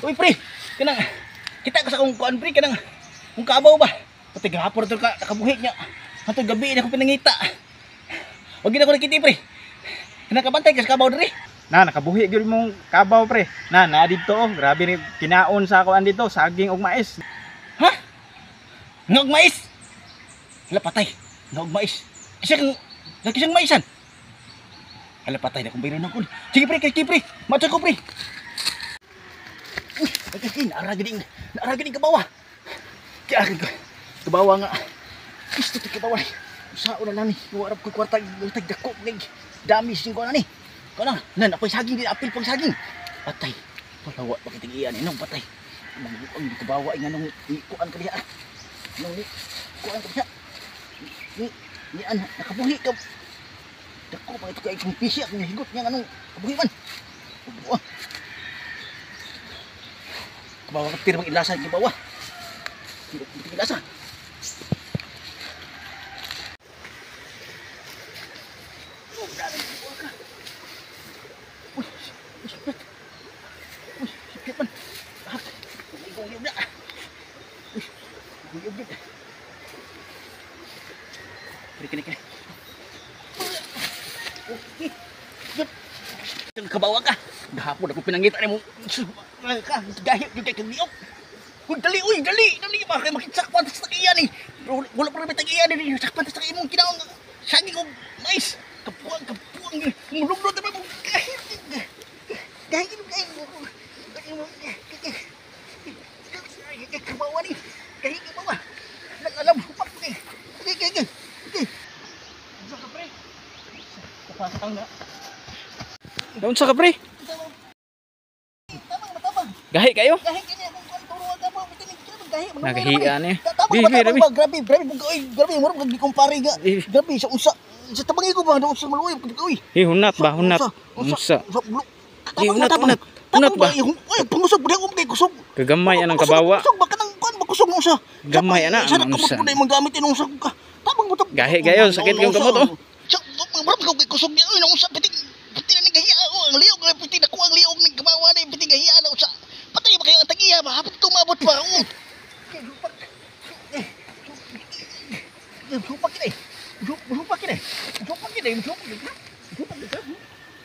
Uy pre, kanang kita ka sa akong kuan pre, kanang kung kabaw ba. Pati gahapon to ka nakabuhi niya. Hantod gabi na ko pinangita. Wag gid ako nakiti pre. Kanang kabantay ka sa kabaw diri. Na nakabuhi gyud mong kabaw pre. Na naa didto oh, grabe ni kinaon sa ako dito, saging ug mais. Ha? Ngog mais. Hala patay. Ngog mais. Isa kang lagi siyang maisan. Hala patay na kung bayro na ko. Sige pre, kay pre. Matsa ko pre. Uy, kay naara gid kabawa. Kaya akin ko. Kabawa nga. Isto to kabawa. Usa una nani, warap ko kwarta tag dako kay dami sing ko nani. Kana, nan ako'y saging din apil pang saging. Patay. Wala wa bakit iyan inong patay. Ang kabawa ay nganong ikuan ka diha. Nung kuan ka diha. Ni an nakabuhi ka. Dako pa ito kay kung pisi akong higot niya anong kabuhi man. Kabawa ka pirmang ilasa kabawa. Ilasa. Uy, sipit. Uy, sipit man. Ah, igong na. Uy, igong na. Pre, kini. Okay. Kabawa ka. Gahapon ako pinangita nimo. Ka, gahi gyud kay kag liok. Uy, dali, uy, dali, dali ba kay makitsakpan sa tagiyan ni. Wala pa rin tagiyan ni, sakpan sa imong kinaon. Saging og mais. Kapuang, kapuang, mulugdot na mo. Gahi, gahi, gahi. Kabawa ni. Gahi kabawa. Nag-alam hupak ni. Okay, okay, okay. Unsa ka pre? Kapasang na. Unsa ka pre? Tabang, matabang. Gahi kayo? Gahi kini akong kuan turo ka ba bitin gahi. Nagahiya ni. Grabe, grabe, grabe, oy, grabe murag kag gikumpare nga. Grabe sa unsa sa tabangi ko ba sa maluoy oy. Eh hunat ba hunat. Unsa? Eh hunat, hunat. Hunat ba? Oy, pangusog ba ko kay kusog. Kagamay anang kabawa. Kusog ba kanang kuan ba kusog unsa? Gamay ana unsa. Sa imong gamit inong unsa ka. Tabang mo to. Gahi kayo sakit yung kamot oh. Murag kag kusog niya oy unsa piti piti na ni gahiya oh, ang liog na piti na ko ang liog ni kabawa ni piti gahiya na unsa. Patay ba kayo ang tagiya ba? Hapit tumabot pa. Oh. Hupak kini. Hupak kini. Hupak kini. Hupak kini. Hupak kini. Hupak kini.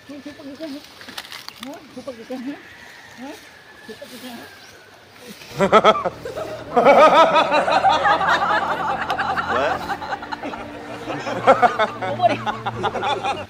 Hupak kini. Hupak kini. What?